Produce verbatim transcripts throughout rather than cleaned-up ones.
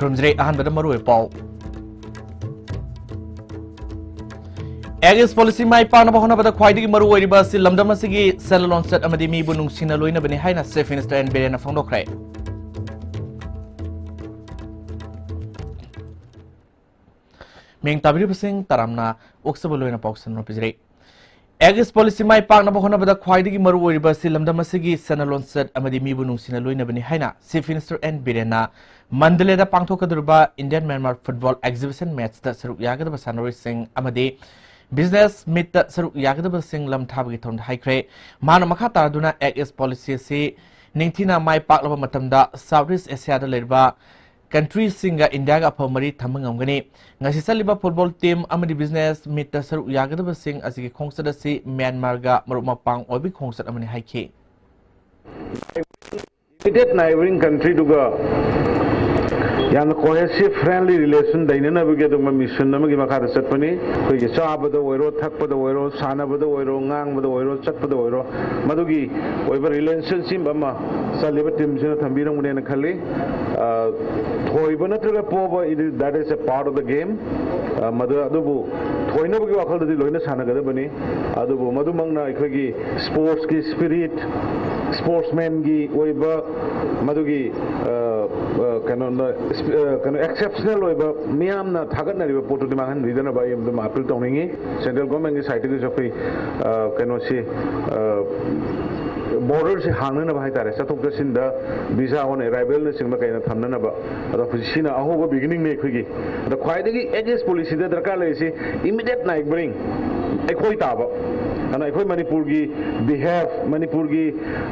ꯈꯨꯔꯨꯝꯖꯔꯤ꯫ ꯑꯍꯥꯟꯕꯗ ꯃꯔꯨꯑꯣꯏꯕ ꯄꯥꯎ꯫ ꯑꯦꯛ ꯏꯁ ꯄꯣꯂꯤꯁꯤ ꯃꯥꯏ ꯄꯥꯛꯅꯕ ꯍꯣꯠꯅꯕꯗ ꯈ꯭ꯋꯥꯏꯗꯒꯤ ꯃꯔꯨ ꯑꯣꯏꯔꯤꯕ ꯑꯁꯤ ꯂꯝꯗꯝ ꯑꯁꯤꯒꯤ ꯁꯦꯜ ꯂꯣꯟꯆꯠ ꯑꯃꯗꯤ ꯃꯤꯕꯨ ꯅꯨꯡꯁꯤꯅ ꯂꯣꯏꯅꯕꯅꯤ ꯍꯥꯏꯅ ꯆꯤꯐ ꯃꯤꯅꯤꯁꯇꯔ ꯑꯦꯟ ꯕꯤꯔꯦꯟꯅ ꯐꯣꯡꯗꯣꯛꯈ꯭ꯔꯦ꯫ ꯃꯤꯡ ꯇꯥꯕꯤꯔꯤꯕꯁꯤꯡ ꯇꯔꯥꯝꯅ ꯑꯣꯛꯆꯕ ꯂꯣꯏꯅ ꯄꯥꯎꯁꯟ ꯑꯃ ꯄꯤꯖꯔꯤ꯫ ꯑꯦꯛ ꯏꯁ ꯄꯣꯂꯤꯁꯤ ꯃꯥꯏ ꯄꯥꯛꯅꯕ ꯍꯣꯠꯅꯕꯗ ꯈ꯭ꯋꯥꯏꯗꯒꯤ ꯃꯔꯨ ꯑꯣꯏꯔꯤꯕ ꯑꯁꯤ ꯂꯝꯗꯝ ꯑꯁꯤꯒꯤ ꯁꯦꯜ ꯂꯣꯟꯆꯠ ꯑꯃꯗꯤ ꯃꯤꯕꯨ ꯅꯨꯡꯁꯤꯅ ꯂꯣꯏꯅꯕꯅꯤ ꯍꯥꯏꯅ ꯆꯤꯐ ꯃꯤꯅꯤꯁꯇꯔ ꯑꯦꯟ ꯕꯤꯔꯦꯟꯅ ꯃꯟꯗꯂꯦꯗ ꯄꯥꯡꯊꯣꯛꯀꯗꯧꯔꯤꯕ ꯏꯟꯗꯤꯌꯟ ꯃ꯭ꯌꯥꯟꯃꯥꯔ ꯐꯨꯠꯕꯣꯜ ꯑꯦꯛꯖꯤꯕꯤꯁꯟ ꯃꯦꯠꯆꯇ ꯁꯔꯨꯛ ꯌꯥꯒꯗꯕ ꯁꯥꯟꯅꯔꯣꯏꯁꯤꯡ ꯑꯃꯗꯤ ꯕꯤꯖꯤꯅꯦꯁ ꯃꯤꯠꯇ ꯁꯔꯨꯛ ꯌꯥꯒꯗꯕꯁꯤꯡ ꯂꯝ ꯊꯥꯕꯒꯤ ꯊꯧꯔꯝꯗ ꯍꯥꯏꯈ꯭ꯔꯦ꯫ ꯃꯥꯅ ꯃꯈꯥ ꯇꯥꯗꯨꯅ ꯑꯦꯛ ꯏꯁ ꯄꯣꯂꯤꯁꯤ ꯑꯁꯤ ꯅꯤꯡꯊꯤꯅ ꯃꯥꯏ ꯄꯥꯛꯂꯕ ꯃꯇꯝꯗ ꯁꯥꯎꯠ ꯏꯁ ꯑꯦꯁꯤꯌꯥꯗ ꯂꯩꯔꯤꯕ ꯀꯟꯇ꯭ꯔꯤꯁꯤꯡꯒ ꯏꯟꯗꯤꯌꯥꯒ ꯑꯐꯕ ꯃꯔꯤ ꯊꯝꯕ ꯉꯝꯒꯅꯤ꯫ ꯉꯁꯤ ꯆꯠꯂꯤꯕ ꯐꯨꯠꯕꯣꯜ ꯇꯤꯝ ꯑꯃꯗꯤ ꯕꯤꯖꯤꯅꯦꯁ ꯃꯤꯠꯇ ꯁꯔꯨꯛ ꯌꯥꯒꯗꯕꯁꯤꯡ ꯑꯁꯤꯒꯤ ꯈꯣꯡꯆꯠ ꯑꯁꯤ ꯃ꯭ꯌꯥꯟꯃꯥꯔꯒ ꯃꯔꯨꯞ ꯃꯄꯥꯡ ꯑꯣꯏꯕꯒꯤ ꯈꯣꯡꯆꯠ ꯑꯃꯅꯤ ꯍꯥꯏꯈꯤ꯫ Immediate neighboring countryꯗꯨꯒ ꯌꯥꯝꯅ cohesive, friendly relation ꯂꯩꯅꯅꯕꯒꯤ ꯑꯗꯨꯒꯨꯝꯕ mission ꯑꯃꯒꯤ ꯃꯈꯥꯗ ꯆꯠꯄꯅꯤ꯫ ꯑꯩꯈꯣꯏꯒꯤ ꯆꯥꯕꯗ ꯑꯣꯏꯔꯣ, ꯊꯛꯄꯗ ꯑꯣꯏꯔꯣ, ꯁꯥꯟꯅꯕꯗ ꯑꯣꯏꯔꯣ, ꯉꯥꯡꯕꯗ ꯑꯣꯏꯔꯣ, ꯆꯠꯄꯗ ꯑꯣꯏꯔꯣ, ꯃꯗꯨꯒꯤ ꯑꯣꯏꯕ relationship ꯑꯃ ꯆꯠꯂꯤꯕ ꯇꯤꯝꯁꯤꯅ ꯊꯝꯕꯤꯔꯝꯒꯅꯦꯅ ꯈꯜꯂꯤ꯫ ꯑ, ꯊꯣꯏꯕ ꯅꯠꯇ꯭ꯔꯒ ꯄꯣꯕ, it is, that is a part of the game꯫ ꯑ, ꯃꯗꯨ, ꯑꯗꯨꯕꯨ ꯊꯣꯏꯅꯕꯒꯤ ꯋꯥꯈꯜꯗꯗꯤ ꯂꯣꯏꯅ ꯁꯥꯟꯅꯒꯗꯕꯅꯤ꯫ ꯑꯗꯨꯕꯨ ꯃꯗꯨꯃꯛꯅ ꯑꯩꯈꯣꯏꯒꯤ sportsꯀꯤ spirit, sportsmanꯒꯤ ꯑꯣꯏꯕ ꯃꯗꯨꯒꯤ, ꯑ, ꯑ, ꯀꯩꯅꯣꯅ, ꯑ, ꯀꯩꯅꯣ, exceptional ꯑꯣꯏꯕ ꯃꯤꯌꯥꯝꯅ ꯊꯥꯒꯠꯅꯔꯤꯕ ꯄꯣꯠꯇꯨꯗꯤ ꯃꯥꯡꯍꯟꯕꯤꯗꯅꯕ ꯑꯩ ꯑꯗꯨꯝ appeal ꯇꯧꯅꯤꯡꯉꯤ꯫ Central governmentꯀꯤ sideꯇꯒꯤꯁꯨ ꯑꯩꯈꯣꯏ, ꯑ, ꯀꯩꯅꯣꯁꯤ, ꯑ, borderꯁꯤ ꯍꯥꯡꯅꯅꯕ ꯍꯥꯏꯇꯥꯔꯦ, ꯆꯠꯊꯣꯛ ꯆꯠꯁꯤꯟꯗ visa on arrivalꯅꯆꯤꯡꯕ ꯀꯩꯅ ꯊꯝꯅꯅꯕ꯫ ꯑꯗꯣ ꯍꯧꯖꯤꯛ ꯁꯤꯅ ꯑꯍꯧꯕ beginningꯅꯤ ꯑꯩꯈꯣꯏꯒꯤ꯫ ꯑꯗꯣ ꯈ꯭ꯋꯥꯏꯗꯒꯤ ꯑꯦꯛ ꯏꯁ ꯄꯣꯂꯤꯁꯤꯗ ꯗꯔꯀꯥꯔ ꯂꯩꯔꯤꯁꯤ immediate neighboring ꯑꯩꯈꯣꯏ ꯇꯥꯕ꯫ ꯑꯗꯨꯅ ꯑꯩꯈꯣꯏ ꯃꯅꯤꯄꯨꯔꯒꯤ behalf, ꯃꯅꯤꯄꯨꯔꯒꯤ,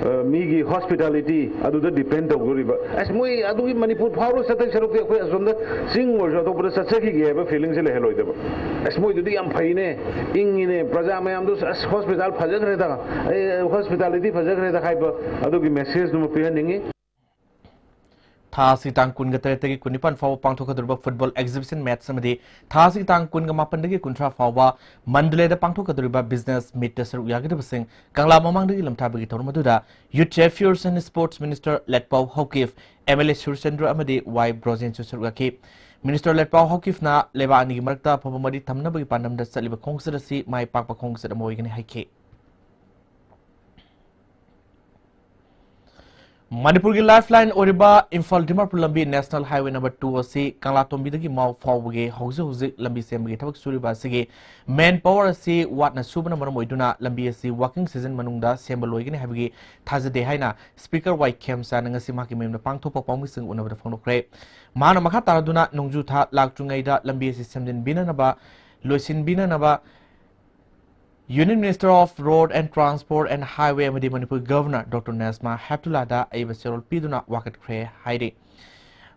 ꯑ, ꯃꯤꯒꯤ hospitality ꯑꯗꯨꯗ depend ꯇꯧꯗꯣꯔꯤꯕ꯫ ꯑꯁ, ꯃꯣꯏ ꯑꯗꯨꯒꯤ ꯃꯅꯤꯄꯨꯔ ꯐꯥꯎꯔ ꯆꯠꯇꯣꯏ ꯁꯔꯨꯛꯇꯤ ꯑꯩꯈꯣꯏ ꯑꯁꯣꯝꯗ ꯆꯤꯡ ꯑꯣꯏꯔꯁꯨ ꯑꯇꯣꯞꯄꯗ ꯆꯠꯆꯈꯤꯒꯦ ꯍꯥꯏꯕ feelingꯁꯦ ꯂꯩꯍꯜꯂꯣꯏꯗꯕ꯫ ꯑꯁ, ꯃꯣꯏꯗꯨꯗꯤ ꯌꯥꯝ ꯐꯩꯅꯦ, ꯏꯪꯉꯤꯅꯦ, ꯄ꯭ꯔꯖꯥ ꯃꯌꯥꯝꯗꯨ, ꯑꯁ, hospital ꯐꯖꯈ꯭ꯔꯦꯗ, ꯑꯩ, hospitality ꯐꯖꯈ꯭ꯔꯦꯗ ꯍꯥꯏꯕ ꯑꯗꯨꯒꯤ messageꯗꯨꯃ ꯄꯤꯍꯟꯅꯤꯡꯉꯤ꯫ ꯊꯥ ꯑꯁꯤ ꯇꯥꯡ ꯀꯨꯟꯒ ꯇꯔꯦꯠꯇꯒꯤ ꯀꯨꯟꯅꯤꯄꯥꯟ ꯐꯥꯎꯕ ꯄꯥꯡꯊꯣꯛꯀꯗꯧꯔꯤꯕ football exhibition match ꯑꯃꯗꯤ ꯊꯥ ꯑꯁꯤ ꯇꯥꯡ ꯀꯨꯟꯒ ꯃꯥꯄꯟꯗꯒꯤ ꯀꯨꯟꯊ꯭ꯔꯥ ꯐꯥꯎꯕ ꯃꯟꯗꯂꯦꯗ ꯄꯥꯡꯊꯣꯛꯀꯗꯧꯔꯤꯕ business meetꯇ ꯁꯔꯨꯛ ꯌꯥꯒꯗꯕꯁꯤꯡ ꯀꯪꯂꯥ ꯃꯃꯥꯡꯗꯒꯤ ꯂꯝꯊꯥꯕꯒꯤ ꯊꯧꯔꯝ ꯑꯗꯨꯗ Youth Affairs and Sports Minister ꯂꯦꯠꯄꯥꯎ ꯍꯧꯀꯤꯞ, MLA Surchandra ꯑꯃꯗꯤ ꯋꯥꯏ ꯕ꯭ꯔꯣꯖꯦꯟꯁꯨ ꯁꯔꯨꯛ ꯌꯥꯈꯤ꯫ Minister ꯂꯦꯠꯄꯥꯎ ꯍꯧꯀꯤꯞꯅ ꯂꯩꯕꯥꯛ ꯑꯅꯤꯒꯤ ꯃꯔꯛꯇ ꯑꯐꯕ ꯃꯔꯤ ꯊꯝꯅꯕꯒꯤ ꯄꯥꯟꯗꯝꯗ ꯆꯠꯂꯤꯕ ꯈꯣꯡꯆꯠ ꯑꯁꯤ ꯃꯥꯏ ꯄꯥꯛꯄ ꯈꯣꯡꯆꯠ ꯑꯃ ꯑꯣꯏꯒꯅꯤ ꯍꯥꯏꯈꯤ꯫ ꯃꯅꯤꯄꯨꯔꯒꯤ lifeline ꯑꯣꯏꯔꯤꯕ ꯏꯝꯐꯥꯜ ꯗꯤꯃꯥꯄꯨꯔ ꯂꯝꯕꯤ National Highway number two ꯑꯁꯤ ꯀꯪꯂꯥꯇꯣꯝꯕꯤꯗꯒꯤ ꯃꯥꯎ ꯐꯥꯎꯕꯒꯤ ꯍꯧꯖꯤꯛ ꯍꯧꯖꯤꯛ ꯂꯝꯕꯤ ꯁꯦꯝꯕꯒꯤ ꯊꯕꯛ ꯁꯨꯔꯤꯕ ꯑꯁꯤꯒꯤ manpower ꯑꯁꯤ ꯋꯥꯠꯅ ꯁꯨꯕꯅ ꯃꯔꯝ ꯑꯣꯏꯗꯨꯅ ꯂꯝꯕꯤ ꯑꯁꯤ working season ꯃꯅꯨꯡꯗ ꯁꯦꯝꯕ ꯂꯣꯏꯒꯅꯤ ꯍꯥꯏꯕꯒꯤ ꯊꯥꯖꯗꯦ ꯍꯥꯏꯅ Speaker ꯋꯥꯏ ꯈꯦꯝꯆꯥꯅ ꯉꯁꯤ ꯃꯍꯥꯛꯀꯤ ꯃꯌꯨꯝꯗ ꯄꯥꯡꯊꯣꯛꯄ ꯄꯥꯎꯃꯤꯁꯤꯡ ꯎꯅꯕꯗ ꯐꯣꯡꯗꯣꯛꯈ꯭ꯔꯦ꯫ ꯃꯍꯥꯛꯅ ꯃꯈꯥ ꯇꯥꯔꯗꯨꯅ ꯅꯣꯡꯖꯨ ꯊꯥ ꯂꯥꯛꯇ꯭ꯔꯤꯉꯩꯗ ꯂꯝꯕꯤ ꯑꯁꯤ ꯁꯦꯝꯖꯤꯟꯕꯤꯅꯅꯕ, ꯂꯣꯏꯁꯤꯟꯕꯤꯅꯅꯕ Union Minister of Road and Transport and Highway ꯑꯃꯗꯤ ꯃꯅꯤꯄꯨꯔ Governor Doctor ꯅꯦꯁꯃꯥ ꯍꯦꯞꯇꯨꯂꯥꯗ ꯑꯏꯕ ꯆꯦꯔꯣꯜ ꯄꯤꯗꯨꯅ ꯋꯥꯀꯠꯈ꯭ꯔꯦ ꯍꯥꯏꯔꯤ꯫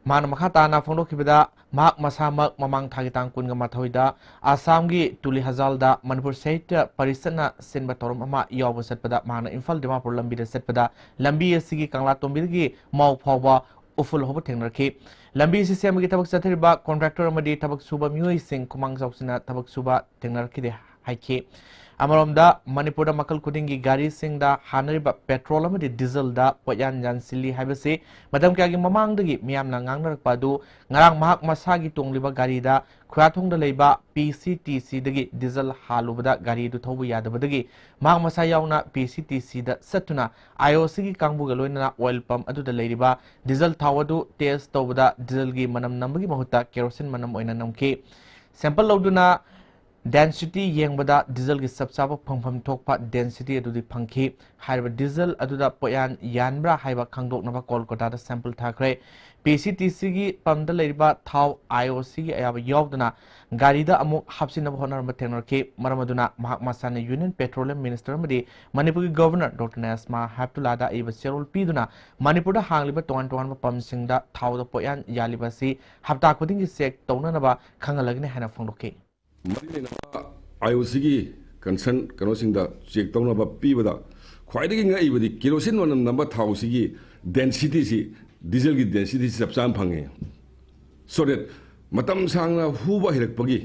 ꯃꯍꯥꯛꯅ ꯃꯈꯥ ꯇꯥꯅ ꯐꯣꯡꯗꯣꯛꯈꯤꯕꯗ, ꯃꯍꯥꯛ ꯃꯁꯥꯃꯛ ꯃꯃꯥꯡ ꯊꯥꯒꯤ ꯇꯥꯡ ꯀꯨꯟꯒ ꯃꯥꯊꯣꯏꯗ ꯑꯁꯥꯝꯒꯤ ꯇꯨꯂꯤꯍꯖꯥꯜꯗ ꯃꯅꯤꯄꯨꯔ ꯁꯥꯍꯤꯇ꯭ꯌ ꯄꯔꯤꯁꯠꯅ ꯁꯤꯟꯕ ꯊꯧꯔꯝ ꯑꯃ ꯌꯥꯎꯕ ꯆꯠꯄꯗ ꯃꯍꯥꯛꯅ ꯏꯝꯐꯥꯜ ꯗꯤꯃꯥꯄꯨꯔ ꯂꯝꯕꯤꯗ ꯆꯠꯄꯗ ꯂꯝꯕꯤ ꯑꯁꯤꯒꯤ ꯀꯪꯂꯥꯇꯣꯝꯕꯤꯗꯒꯤ ꯃꯥꯎ ꯐꯥꯎꯕ ꯎꯐꯨꯜ ꯍꯧꯕ ꯊꯦꯡꯅꯔꯛꯈꯤ꯫ ꯂꯝꯕꯤ ꯑꯁꯤ ꯁꯦꯝꯕꯒꯤ ꯊꯕꯛ ꯆꯠꯊꯔꯤꯕ contractor ꯑꯃꯗꯤ ꯊꯕꯛ ꯁꯨꯕ ꯃꯤꯑꯣꯏꯁꯤꯡ ꯈꯨꯃꯥꯡ ꯆꯥꯎꯁꯤꯟꯅ ꯊꯕꯛ ꯁꯨꯕ ꯊꯦꯡꯅꯔꯛꯈꯤꯗꯦ ꯍꯥꯏꯈꯤ꯫ ꯑꯃꯔꯣꯝꯗ, ꯃꯅꯤꯄꯨꯔꯗ ꯃꯈꯜ ꯈꯨꯗꯤꯡꯒꯤ ꯒꯥꯔꯤꯁꯤꯡꯗ ꯍꯥꯟꯅꯔꯤꯕ petrol ꯑꯃꯗꯤ dieselꯗ ꯄꯣꯠꯌꯥꯟ ꯌꯥꯟꯁꯤꯜꯂꯤ ꯍꯥꯏꯕꯁꯤ ꯃꯇꯝ ꯀꯌꯥꯒꯤ ꯃꯃꯥꯡꯗꯒꯤ ꯃꯤꯌꯥꯝꯅ ꯉꯥꯡꯅꯔꯛꯄ ꯑꯗꯨ ꯉꯔꯥꯡ ꯃꯍꯥꯛ ꯃꯁꯥꯒꯤ ꯇꯣꯡꯂꯤꯕ ꯒꯥꯔꯤꯗ ꯈꯨꯌꯥꯊꯣꯡꯗ ꯂꯩꯕ PCTCꯗꯒꯤ diesel ꯍꯥꯜꯂꯨꯕꯗ ꯒꯥꯔꯤꯗꯨ ꯊꯧꯕ ꯌꯥꯗꯕꯗꯒꯤ ꯃꯍꯥꯛ ꯃꯁꯥ ꯌꯥꯎꯅ PCTCꯗ ꯆꯠꯇꯨꯅ IOCꯒꯤ ꯀꯥꯡꯕꯨꯒ ꯂꯣꯏꯅꯅ oil pump ꯑꯗꯨꯗ ꯂꯩꯔꯤꯕ diesel ꯊꯥꯎ ꯑꯗꯨ test ꯇꯧꯕꯗ dieselꯒꯤ ꯃꯅꯝ ꯅꯝꯕꯒꯤ ꯃꯍꯨꯠꯇ kerosene ꯃꯅꯝ ꯑꯣꯏꯅ ꯅꯝꯈꯤ꯫ Sample ꯂꯧꯗꯨꯅ density ꯌꯦꯡꯕꯗ dieselꯒꯤ ꯆꯞ ꯆꯥꯕ ꯐꯪꯐꯝ ꯊꯣꯛꯄ density ꯑꯗꯨꯗꯤ ꯐꯪꯈꯤ꯫ ꯍꯥꯏꯔꯤꯕ diesel ꯑꯗꯨꯗ ꯄꯣꯠꯌꯥꯟ ꯌꯥꯟꯕ꯭ꯔꯥ ꯍꯥꯏꯕ ꯈꯪꯗꯣꯛꯅꯕ ꯀꯣꯜꯀꯇꯥꯗ sample ꯊꯥꯈ꯭ꯔꯦ꯫ PCTCꯒꯤ pumpꯇ ꯂꯩꯔꯤꯕ ꯊꯥꯎ IOCꯒꯤ ꯑꯌꯥꯕ ꯌꯥꯎꯗꯅ ꯒꯥꯔꯤꯗ ꯑꯃꯨꯛ ꯍꯥꯞꯆꯤꯟꯅꯕ ꯍꯣꯠꯅꯔꯝꯕ ꯊꯦꯡꯅꯔꯛꯈꯤ꯫ ꯃꯔꯝ ꯑꯗꯨꯅ ꯃꯍꯥꯛ ꯃꯁꯥꯅ Union Petroleum Minister ꯑꯃꯗꯤ ꯃꯅꯤꯄꯨꯔꯒꯤ Governor Doctor ꯅꯦꯁꯃꯥ ꯍꯦꯞꯇꯨꯂꯥꯗ ꯑꯏꯕ ꯆꯦꯔꯣꯜ ꯄꯤꯗꯨꯅ ꯃꯅꯤꯄꯨꯔꯗ ꯍꯥꯡꯂꯤꯕ ꯇꯣꯉꯥꯟ ꯇꯣꯉꯥꯟꯕ pumpꯁꯤꯡꯗ ꯊꯥꯎꯗ ꯄꯣꯠꯌꯥꯟ ꯌꯥꯜꯂꯤꯕ ꯑꯁꯤ ꯍꯞꯇꯥ ꯈꯨꯗꯤꯡꯒꯤ check ꯇꯧꯅꯅꯕ ꯈꯪꯍꯜꯂꯒꯅꯤ ꯍꯥꯏꯅ ꯐꯣꯡꯗꯣꯛꯈꯤ꯫ ꯃꯔꯤ ꯂꯩꯅꯕ IOCꯒꯤ concern ꯀꯩꯅꯣꯁꯤꯡꯗ check ꯇꯧꯅꯕ ꯄꯤꯕꯗ ꯈ꯭ꯋꯥꯏꯗꯒꯤ ꯉꯛꯏꯕꯗꯤ kerosene ꯃꯅꯝ ꯅꯝꯕ ꯊꯥꯎꯁꯤꯒꯤ densityꯁꯤ ꯗꯤꯖꯜꯒꯤ ꯗꯦꯟꯁꯤꯇꯤꯁꯤ ꯆꯞ ꯆꯥꯅ ꯐꯪꯉꯦ꯫ So that ꯃꯇꯝ ꯁꯥꯡꯅ ꯍꯨꯕ ꯍꯩꯔꯛꯄꯒꯤ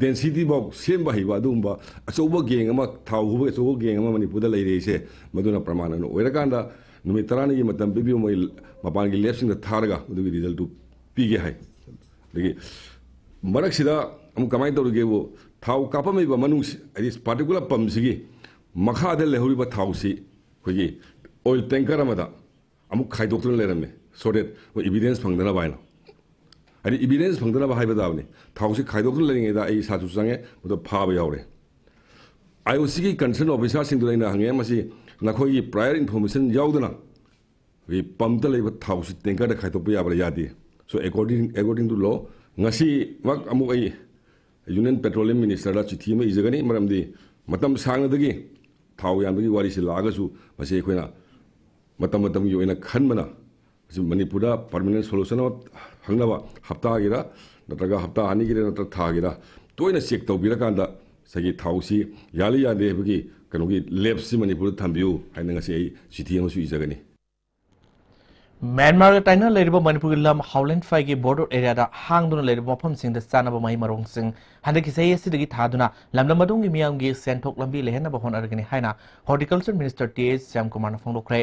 ꯗꯦꯟꯁꯤꯇꯤ ꯐꯥꯎ ꯁꯦꯝꯕ ꯍꯩꯕ ꯑꯗꯨꯒꯨꯝꯕ ꯑꯆꯧꯕ ꯒꯦꯡ ꯑꯃ, ꯊꯥꯎ ꯍꯨꯕꯒꯤ ꯑꯆꯧꯕ ꯒꯦꯡ ꯑꯃ ꯃꯅꯤꯄꯨꯔꯗ ꯂꯩꯔꯦꯁꯦ, ꯃꯗꯨꯅ ꯄ꯭ꯔꯃꯥꯟ ꯑꯣꯏꯅ ꯑꯣꯏꯔꯀꯥꯟꯗ ꯅꯨꯃꯤꯠ ꯇꯔꯥꯅꯤꯒꯤ ꯃꯇꯝ ꯄꯤꯕꯤꯌꯨ, ꯃꯣꯏ ꯃꯄꯥꯟꯒꯤ ꯂꯦꯞꯁꯤꯡꯗ ꯊꯥꯔꯒ ꯃꯗꯨꯒꯤ ꯔꯤꯖꯜꯇꯨ ꯄꯤꯒꯦ ꯍꯥꯏ꯫ ꯑꯗꯒꯤ ꯃꯔꯛꯁꯤꯗ ꯑꯃꯨꯛ ꯀꯃꯥꯏꯅ ꯇꯧꯔꯤꯒꯦꯕꯨ, ꯊꯥꯎ ꯀꯥꯞꯄꯝꯃꯤꯕ ꯃꯅꯨꯡꯁꯤ, ꯍꯥꯏꯗꯤ ꯄꯥꯔꯇꯤꯀꯨꯂꯔ ꯄꯝꯁꯤꯒꯤ ꯃꯈꯥꯗ ꯂꯩꯍꯧꯔꯤꯕ ꯊꯥꯎꯁꯤ ꯑꯩꯈꯣꯏꯒꯤ ꯑꯣꯏꯜ ꯇꯦꯡꯀꯔ ꯑꯃꯗ ꯑꯃꯨꯛ ꯈꯥꯏꯗꯣꯛꯇꯨꯅ ꯂꯩꯔꯝꯃꯦ꯫ So that ꯃꯣꯏ ꯏꯕꯤꯗꯦꯟꯁ ꯐꯪꯗꯅꯕ ꯍꯥꯏꯅ, ꯍꯥꯏꯗꯤ ꯏꯕꯤꯗꯦꯟꯁ ꯐꯪꯗꯅꯕ ꯍꯥꯏꯕ ꯇꯥꯕꯅꯤ꯫ ꯊꯥꯎꯁꯤ ꯈꯥꯏꯗꯣꯛꯇꯨꯅ ꯂꯩꯔꯤꯉꯩꯗ ꯑꯩ ꯏꯁꯥꯁꯨ ꯆꯪꯉꯦ, ꯃꯗꯨ ꯐꯥꯕ ꯌꯥꯎꯔꯦ꯫ ꯑꯥꯏ ꯑꯣ ꯁꯤꯒꯤ ꯀꯟꯁꯔꯟ ꯑꯣꯐꯤꯁꯥꯔꯁꯤꯡꯗꯨꯗ ꯑꯩꯅ ꯍꯪꯉꯦ, "ꯃꯁꯤ ꯅꯈꯣꯏꯒꯤ ꯄ꯭ꯔꯥꯏꯌꯔ ꯏꯟꯐꯣꯔꯃꯦꯁꯟ ꯌꯥꯎꯗꯅ ꯑꯩꯈꯣꯏꯒꯤ ꯄꯝꯇ ꯂꯩꯕ ꯊꯥꯎꯁꯤ ꯇꯦꯡꯀꯔꯗ ꯈꯥꯏꯗꯣꯛꯄ ꯌꯥꯕ꯭ꯔꯥ?" ꯌꯥꯗꯦ꯫ So according, according to law, ꯉꯁꯤꯃꯛ ꯑꯃꯨꯛ ꯑꯩ ꯌꯨꯅꯤꯌꯟ ꯄꯦꯇ꯭ꯔꯣꯂꯤꯌꯝ ꯃꯤꯅꯤꯁꯇꯔꯗ ꯆꯤꯊꯤ ꯑꯃ ꯏꯖꯒꯅꯤ, ꯃꯔꯝꯗꯤ ꯃꯇꯝ ꯁꯥꯡꯅꯗꯒꯤ ꯊꯥꯎ ꯌꯥꯟꯕꯒꯤ ꯋꯥꯔꯤꯁꯤ ꯂꯥꯛꯑꯒꯁꯨ ꯃꯁꯤ ꯑꯩꯈꯣꯏꯅ ꯃꯇꯝ ꯃꯇꯝꯒꯤ ꯑꯣꯏꯅ ꯈꯟꯕꯅ ꯃꯁꯤ ꯃꯅꯤꯄꯨꯔꯗ ꯄꯔꯃꯅꯦꯟ ꯁꯣꯂꯨꯁꯟ ꯑꯃ ꯐꯪꯅꯕ ꯍꯞꯇꯥꯒꯤꯔ ꯅꯠꯇ꯭ꯔꯒ ꯍꯞꯇꯥ ꯑꯅꯤꯒꯤꯔ ꯅꯠꯇ꯭ꯔꯒ ꯊꯥꯒꯤꯔ ꯇꯣꯏꯅ ꯆꯦꯛ ꯇꯧꯕꯤꯔꯀꯥꯟꯗ ꯉꯁꯥꯏꯒꯤ ꯊꯥꯎꯁꯤ ꯌꯥꯜꯂꯤ ꯌꯥꯟꯗꯦ ꯍꯥꯏꯕꯒꯤ ꯀꯩꯅꯣꯒꯤ ꯂꯦꯞꯁꯤ ꯃꯅꯤꯄꯨꯔꯗ ꯊꯝꯕꯤꯌꯨ ꯍꯥꯏꯅ ꯉꯁꯤ ꯑꯩ ꯆꯤꯊꯤ ꯑꯃꯁꯨ ꯏꯖꯒꯅꯤ꯫ ꯃ꯭ꯌꯥꯟꯃꯥꯔꯒ ꯇꯥꯏꯅ ꯂꯩꯔꯤꯕ ꯃꯅꯤꯄꯨꯔꯒꯤ ꯂꯝ ꯍꯥꯎꯂꯦꯟꯐꯥꯏꯒꯤ ꯕꯣꯔꯗꯔ ꯑꯦꯔꯤꯌꯥꯗ ꯍꯥꯡꯗꯨꯅ ꯂꯩꯔꯤꯕ ꯃꯐꯝꯁꯤꯡꯗ ꯆꯥꯅꯕ ꯃꯍꯩ ꯃꯔꯣꯡꯁꯤꯡ ꯍꯟꯗꯛꯀꯤ ꯆꯍꯤ ꯑꯁꯤꯗꯒꯤ ꯊꯥꯗꯨꯅ ꯂꯝꯗꯝ ꯑꯗꯣꯝꯒꯤ ꯃꯤꯌꯥꯝꯒꯤ ꯁꯦꯟꯊꯣꯛ ꯂꯝꯕꯤ ꯂꯩꯍꯟꯅꯕ ꯍꯣꯠꯅꯔꯒꯅꯤ ꯍꯥꯏꯅ ꯍꯣꯔꯇꯤꯀꯜꯆꯔ ꯃꯤꯅꯤꯁꯇꯔ ꯇꯤ ꯑꯦꯁ ꯁ꯭ꯌꯥꯝꯀꯨꯃꯥꯔꯅ ꯐꯣꯡꯗꯣꯛꯈ꯭ꯔꯦ꯫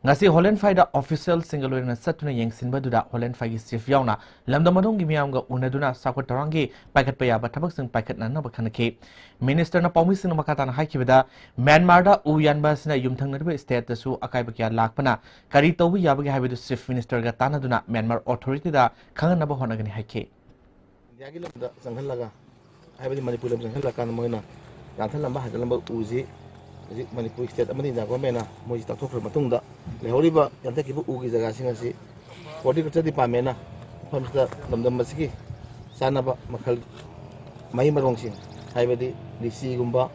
ꯉꯁꯤ ꯍꯣꯂꯦꯟꯐꯥꯏꯗ ꯑꯣꯐꯤꯁꯤꯌꯦꯜꯁꯤꯡꯒ ꯂꯣꯏꯅꯅ ꯆꯠꯇꯨꯅ ꯌꯦꯡꯁꯤꯟꯕꯗꯨꯗ ꯍꯣꯂꯦꯟꯐꯥꯏꯒꯤ ꯆꯤꯐ ꯌꯥꯎꯅ ꯂꯝꯗꯝ ꯑꯗꯣꯝꯒꯤ ꯃꯤꯌꯥꯝꯒ ꯎꯅꯗꯨꯅ ꯆꯥꯎꯈꯠ ꯊꯧꯔꯥꯡꯒꯤ ꯄꯥꯏꯈꯠꯄ ꯌꯥꯕ ꯊꯕꯛꯁꯤꯡ ꯄꯥꯏꯈꯠꯅꯅꯕ ꯈꯟꯅꯈꯤ꯫ ꯃꯤꯅꯤꯁꯇꯔꯅ ꯄꯥꯎꯃꯤꯁꯤꯡꯅ ꯃꯈꯥ ꯇꯥꯅ ꯍꯥꯏꯈꯤꯕꯗ, ꯃ꯭ꯌꯥꯟꯃꯥꯔꯗ ꯎ ꯌꯥꯟꯕ ꯑꯁꯤꯅ ꯌꯨꯝꯊꯪꯅꯔꯤꯕ ꯁ꯭ꯇꯦꯠꯇꯁꯨ ꯑꯀꯥꯏꯕ ꯀꯌꯥ ꯂꯥꯛꯄꯅ ꯀꯔꯤ ꯇꯧꯕ ꯌꯥꯕꯒꯦ ꯍꯥꯏꯕꯗꯨ ꯆꯤꯐ ꯃꯤꯅꯤꯁꯇꯔꯒ ꯇꯥꯟꯅꯗꯨꯅ ꯃ꯭ꯌꯥꯟꯃꯥꯔ ꯑꯣꯊꯣꯔꯤꯇꯤꯗ ꯈꯪꯍꯟꯅꯕ ꯍꯣꯠꯅꯒꯅꯤ ꯍꯥꯏꯈꯤ꯫ ꯏꯟꯗꯤꯌꯥꯒꯤ ꯂꯝꯗ ꯆꯪꯍꯜꯂꯒ, ꯍꯥꯏꯕꯗꯤ ꯃꯅꯤꯄꯨꯔ ꯂꯝ ꯆꯪꯍꯜꯂꯀꯥꯟꯗ ꯃꯣꯏꯅ ꯌꯥꯟꯊꯠꯂꯝꯕ ꯍꯥꯏꯖꯤꯜꯂꯝꯕ ꯎꯁꯤ ꯍꯧꯖꯤꯛ ꯃꯅꯤꯄꯨꯔ ꯁ꯭ꯇꯦꯠ ꯑꯃꯗꯤ ꯏꯟꯗꯤꯌꯥ ꯒꯣꯔꯃꯦꯟꯅ ꯃꯣꯏꯁꯤ ꯇꯥꯛꯊꯣꯛꯈ꯭ꯔ ꯃꯇꯨꯡꯗ ꯂꯩꯍꯧꯔꯤꯕ ꯌꯥꯟꯊꯠꯈꯤꯕ ꯎꯒꯤ ꯖꯒꯥꯁꯤꯡ ꯑꯁꯤ ꯍꯣꯔꯇꯤꯀꯜꯆꯔ ꯗꯤꯄꯥꯔꯠꯃꯦꯟꯅ ꯃꯐꯝꯁꯤꯗ ꯂꯝꯗꯝ ꯑꯁꯤꯒꯤ ꯆꯥꯅꯕ ꯃꯈꯜ ꯃꯍꯩ ꯃꯔꯣꯡꯁꯤꯡ, ꯍꯥꯏꯕꯗꯤ ꯂꯤꯆꯤꯒꯨꯝꯕ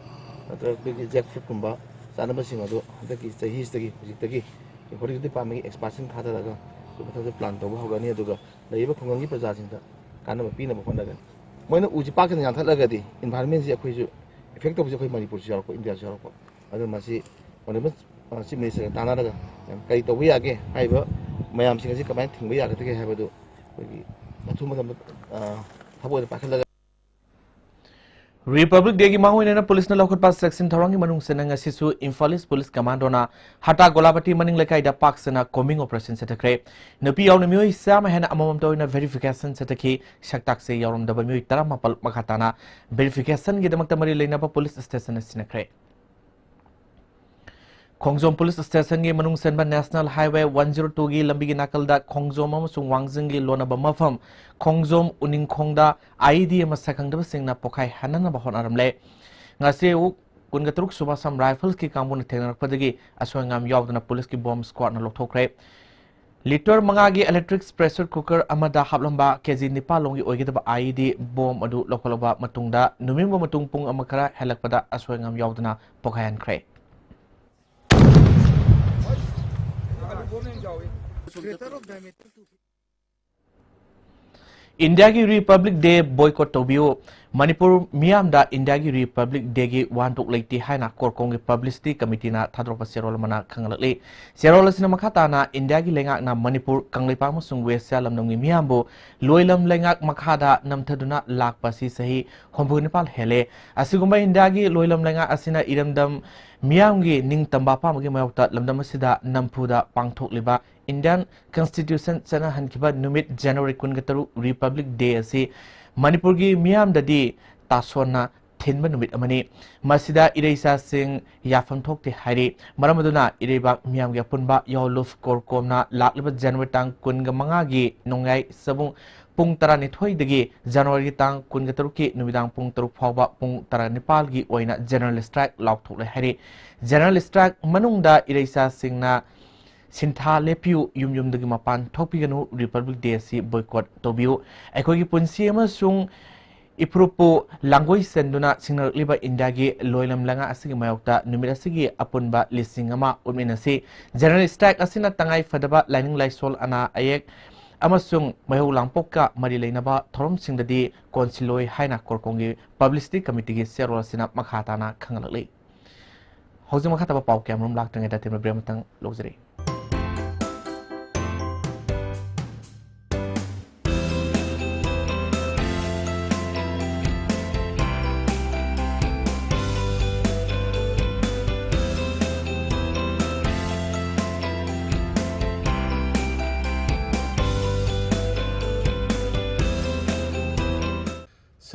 ꯅꯠꯇ꯭ꯔꯒ ꯑꯩꯈꯣꯏꯒꯤ ꯖꯦꯛ ꯐ꯭ꯔꯨꯠꯀꯨꯝꯕ ꯆꯥꯅꯕꯁꯤꯡ ꯑꯗꯨ ꯍꯟꯗꯛꯀꯤ ꯆꯍꯤꯁꯤꯗꯒꯤ, ꯍꯧꯖꯤꯛꯇꯒꯤ ꯍꯣꯔꯇꯤꯀꯜꯆꯔ ꯗꯤꯄꯥꯔꯠꯃꯦꯟꯒꯤ ꯑꯦꯛꯁꯄꯥꯔꯠꯁꯤꯡ ꯊꯥꯗꯔꯒ ꯑꯩꯈꯣꯏ ꯃꯊꯛꯇ ꯄ꯭ꯂꯥꯟ ꯇꯧꯕ ꯍꯧꯔꯅꯤ꯫ ꯑꯗꯨꯒ ꯂꯩꯔꯤꯕ ꯈꯨꯡꯒꯪꯒꯤ ꯄ꯭ꯔꯖꯥꯁꯤꯡꯗ ꯀꯥꯟꯅꯕ ꯄꯤꯅꯕ ꯍꯣꯠꯅꯒꯅꯤ꯫ ꯃꯣꯏꯅ ꯎꯁꯤ ꯄꯥꯛ ꯁꯟꯅ ꯌꯥꯟꯊꯠꯂꯒꯗꯤ ꯏꯟꯚꯥꯏꯔꯣꯟꯃꯦꯟꯁꯤ ꯑꯩꯈꯣꯏꯁꯨ ꯏꯐꯦꯛ ꯇꯧꯕꯁꯤ ꯑꯩꯈꯣꯏ ꯃꯅꯤꯄꯨꯔꯁꯨ ꯌꯥꯎꯔꯛꯄ, ꯏꯟꯗꯤꯌꯥꯁꯨ ꯌꯥꯎꯔꯛꯄ꯫ ꯑꯗꯨꯅ ꯃꯁꯤ ꯑꯣꯅꯔꯦꯕꯜ ꯆꯤꯐ ꯃꯤꯅꯤꯁꯇꯔꯒ ꯇꯥꯟꯅꯔꯒ ꯀꯔꯤ ꯇꯧꯕ ꯌꯥꯒꯦ ꯍꯥꯏꯔꯤꯕ ꯃꯌꯥꯝꯁꯤꯡ ꯑꯁꯤ ꯀꯃꯥꯏꯅ ꯊꯤꯡꯕ ꯌꯥꯒꯗꯒꯦ ꯍꯥꯏꯕꯗꯨ ꯑꯩꯈꯣꯏꯒꯤ ꯑꯊꯨꯕ ꯃꯇꯝꯗ, ꯑ, ꯊꯕꯛ ꯑꯣꯏꯅ ꯄꯥꯏꯈꯠꯂꯒ꯫ ꯔꯤꯄꯕ꯭ꯂꯤꯛ ꯗꯦꯒꯤ ꯃꯥꯡꯑꯣꯏꯅꯅ ꯄꯨꯂꯤꯁꯅ ꯂꯧꯈꯠꯄ ꯆꯦꯛꯁꯤꯟ ꯊꯧꯔꯥꯡꯒꯤ ꯃꯅꯨꯡ ꯆꯟꯅ ꯉꯁꯤꯁꯨ ꯏꯝꯐꯥꯜ ꯏꯁ ꯄꯨꯂꯤꯁ ꯀꯃꯥꯟꯗꯣꯅ ꯍꯇꯥ ꯒꯣꯂꯥꯕꯇꯤ ꯃꯅꯤꯡ ꯂꯩꯀꯥꯏꯗ ꯄꯥꯛ ꯁꯟꯅ combing operation ꯆꯠꯊꯈ꯭ꯔꯦ꯫ ꯅꯨꯄꯤ ꯌꯥꯎꯅ ꯃꯤꯑꯣꯏ ꯆꯥꯝꯃ ꯍꯦꯟꯅ ꯑꯃꯃꯝꯇ ꯑꯣꯏꯅ verification ꯆꯠꯊꯈꯤ꯫ ꯁꯛꯇꯥꯛꯁꯦ ꯌꯥꯎꯔꯝꯗꯕ ꯃꯤꯑꯣꯏ ꯇꯔꯥꯃꯥꯄꯜ ꯃꯈꯥ ꯇꯥꯅ verificationꯒꯤꯗꯃꯛꯇ ꯃꯔꯤ ꯂꯩꯅꯕ ꯄꯨꯂꯤꯁ ꯁ꯭ꯇꯦꯁꯟꯗ ꯁꯤꯟꯅꯈ꯭ꯔꯦ꯫ ꯈꯣꯡꯖꯣꯝ ꯄꯨꯂꯤꯁ ꯁ꯭ꯇꯦꯁꯟꯒꯤ ꯃꯅꯨꯡ ꯆꯟꯕ National Highway one zero twoꯒꯤ ꯂꯝꯕꯤꯒꯤ ꯅꯥꯀꯜꯗ ꯈꯣꯡꯖꯣꯝ ꯑꯃꯁꯨꯡ ꯋꯥꯡꯖꯤꯡꯒꯤ ꯂꯣꯟꯅꯕ ꯃꯐꯝ ꯈꯣꯡꯖꯣꯝ ꯎꯅꯤꯡꯈꯣꯡꯗ IED ꯑꯃ ꯁꯛꯈꯪꯗꯕꯁꯤꯡꯅ ꯄꯣꯈꯥꯏꯍꯟꯅꯅꯕ ꯍꯣꯠꯅꯔꯝꯂꯦ꯫ ꯉꯁꯤ ꯑꯌꯨꯛ ꯀꯨꯟꯒ ꯇꯔꯨꯛ ꯁꯨꯕ Assam Riflesꯀꯤ ꯀꯥꯡꯕꯨꯅ ꯊꯦꯡꯅꯔꯛꯄꯗꯒꯤ ꯑꯁꯣꯏ ꯑꯉꯥꯝ ꯌꯥꯎꯗꯅ ꯄꯨꯂꯤꯁꯀꯤ bomb squadꯅ ꯂꯧꯊꯣꯛꯈ꯭ꯔꯦ꯫ Litre ꯃꯉꯥꯒꯤ electric pressure cooker ꯑꯃꯗ ꯍꯥꯞꯂꯝꯕ KG ꯅꯤꯄꯥꯟ ꯂꯣꯝꯒꯤ ꯑꯣꯏꯒꯗꯕ IED bomb ꯑꯗꯨ ꯂꯧꯈꯠꯂꯕ ꯃꯇꯨꯡꯗ ꯅꯨꯃꯤꯠ ꯃꯇꯨꯡ ꯄꯨꯡ ꯑꯃ ꯈꯔ ꯍꯦꯜꯂꯛꯄꯗ ꯑꯁꯣꯏ ꯑꯉꯥꯝ ꯌꯥꯎꯗꯅ ꯄꯣꯈꯥꯏꯍꯟꯈ꯭ꯔꯦ꯫ ꯏꯟꯗꯤꯌꯥꯒꯤ Republic Day boycott ꯇꯧꯕꯤꯌꯨ꯫ ꯃꯅꯤꯄꯨꯔ ꯃꯤꯌꯥꯝꯗ ꯏꯟꯗꯤꯌꯥꯒꯤ Republic Dayꯒꯤ ꯋꯥꯍꯟꯊꯣꯛ ꯂꯩꯇꯦ ꯍꯥꯏꯅ ꯀꯣꯔꯀꯣꯡꯒꯤ publicity committeeꯅ ꯊꯥꯗꯣꯔꯛꯄ ꯆꯦꯔꯣꯜ ꯑꯃꯅ ꯈꯪꯍꯜꯂꯛꯂꯤ꯫ ꯆꯦꯔꯣꯜ ꯑꯁꯤꯅ ꯃꯈꯥ ꯇꯥꯅ ꯏꯟꯗꯤꯌꯥꯒꯤ ꯂꯩꯉꯥꯛꯅ ꯃꯅꯤꯄꯨꯔ, ꯀꯪꯂꯩꯄꯥꯛ ꯑꯃꯁꯨꯡ ꯋꯦꯁ ꯂꯝꯗꯝꯒꯤ ꯃꯤꯌꯥꯝꯕꯨ ꯂꯣꯏꯂꯝ ꯂꯩꯉꯥꯛ ꯃꯈꯥꯗ ꯅꯝꯊꯗꯨꯅ ꯂꯥꯛꯄ ꯑꯁꯤ ꯆꯍꯤ ꯍꯨꯝꯐꯨ ꯅꯤꯄꯥꯜ ꯍꯦꯜꯂꯦ꯫ ꯑꯁꯤꯒꯨꯝꯕ ꯏꯟꯗꯤꯌꯥꯒꯤ ꯂꯣꯏꯂꯝ ꯂꯩꯉꯥꯛ ꯑꯁꯤꯅ ꯏꯔꯝꯗꯝ ꯃꯤꯌꯥꯝꯒꯤ ꯅꯤꯡꯇꯝꯕ ꯑꯄꯥꯝꯕꯒꯤ ꯃꯥꯌꯣꯛꯇ ꯂꯝꯗꯝ ꯑꯁꯤꯗ ꯅꯝꯐꯨꯗ ꯄꯥꯡꯊꯣꯛꯂꯤꯕ Indian Constitution ꯆꯠꯅꯍꯟꯈꯤꯕ ꯅꯨꯃꯤꯠ January ꯀꯨꯟꯒ ꯇꯔꯨꯛ Republic Day ꯑꯁꯤ ꯃꯅꯤꯄꯨꯔꯒꯤ ꯃꯤꯌꯥꯝꯗꯗꯤ ꯇꯥꯁꯣꯟꯅ ꯊꯤꯟꯕ ꯅꯨꯃꯤꯠ ꯑꯃꯅꯤ꯫ ꯃꯁꯤꯗ ꯏꯔꯩꯆꯥꯁꯤꯡ ꯌꯥꯐꯝ ꯊꯣꯛꯇꯦ ꯍꯥꯏꯔꯤ꯫ ꯃꯔꯝ ꯑꯗꯨꯅ ꯏꯔꯩꯕꯥꯛ ꯃꯤꯌꯥꯝꯒꯤ ꯑꯄꯨꯟꯕ ꯌꯥꯑꯣꯂꯨꯞ ꯀꯣꯔꯀꯣꯝꯅ ꯂꯥꯛꯂꯤꯕ January ꯇꯥꯡ ꯀꯨꯟꯒ ꯃꯉꯥꯒꯤ ꯅꯣꯡꯌꯥꯏ ꯆꯕꯨꯡ ꯄꯨꯡ ꯇꯔꯥꯅꯤꯊꯣꯏꯗꯒꯤ Januaryꯒꯤ ꯇꯥꯡ ꯀꯨꯟꯒ ꯇꯔꯨꯛꯀꯤ ꯅꯨꯃꯤꯗꯥꯡ ꯄꯨꯡ ꯇꯔꯨꯛ ꯐꯥꯎꯕ ꯄꯨꯡ ꯇꯔꯥꯅꯤꯄꯥꯜꯒꯤ ꯑꯣꯏꯅ general strike ꯂꯥꯎꯊꯣꯛꯂꯦ ꯍꯥꯏꯔꯤ꯫ General strike ꯃꯅꯨꯡꯗ ꯏꯔꯩꯆꯥꯁꯤꯡꯅ ꯁꯤꯟꯊꯥ ꯂꯦꯞꯄꯤꯌꯨ, ꯌꯨꯝ ꯌꯨꯝꯗꯒꯤ ꯃꯄꯥꯟ ꯊꯣꯛꯄꯤꯒꯅꯨ, Republic Day ꯑꯁꯤ boycott ꯇꯧꯕꯤꯌꯨ꯫ ꯑꯩꯈꯣꯏꯒꯤ ꯄꯨꯟꯁꯤ ꯑꯃꯁꯨꯡ ꯏꯐꯨꯔꯨꯞꯄꯨ ꯂꯥꯡꯒꯣꯏ ꯆꯟꯗꯨꯅ ꯁꯤꯡꯅꯔꯛꯂꯤꯕ ꯏꯟꯗꯤꯌꯥꯒꯤ ꯂꯣꯏꯂꯝ ꯂꯩꯉꯥꯛ ꯑꯁꯤꯒꯤ ꯃꯥꯌꯣꯛꯇ ꯅꯨꯃꯤꯠ ꯑꯁꯤꯒꯤ ꯑꯄꯨꯟꯕ ꯂꯤꯁꯤꯡ ꯑꯃ ꯎꯠꯃꯤꯟꯅꯁꯤ꯫ General strike ꯑꯁꯤꯅ ꯇꯉꯥꯏ ꯐꯗꯕ ꯂꯥꯏꯅꯤꯡ ꯂꯥꯏꯁꯣꯜ, ꯑꯅꯥ ꯑꯌꯦꯛ ꯑꯃꯁꯨꯡ ꯃꯩꯍꯧ ꯂꯥꯡꯄꯣꯛꯀ ꯃꯔꯤ ꯂꯩꯅꯕ ꯊꯧꯔꯝꯁꯤꯡꯗꯗꯤ ꯀꯣꯟꯁꯤꯜꯂꯣꯏ ꯍꯥꯏꯅ ꯀꯣꯔꯀꯣꯡꯒꯤ publicity committeeꯒꯤ ꯆꯦꯔꯣꯜ ꯑꯁꯤꯅ ꯃꯈꯥ ꯇꯥꯅ ꯈꯪꯍꯜꯂꯛꯂꯤ꯫ ꯍꯧꯖꯤꯛ ꯃꯈꯥ ꯇꯥꯕ ꯄꯥꯎ ꯀꯌꯥꯃꯔꯨꯝ ꯂꯥꯛꯇ꯭ꯔꯤꯉꯩꯗ ꯇꯦꯟꯕ break ꯑꯃꯇꯪ ꯂꯧꯖꯔꯤ꯫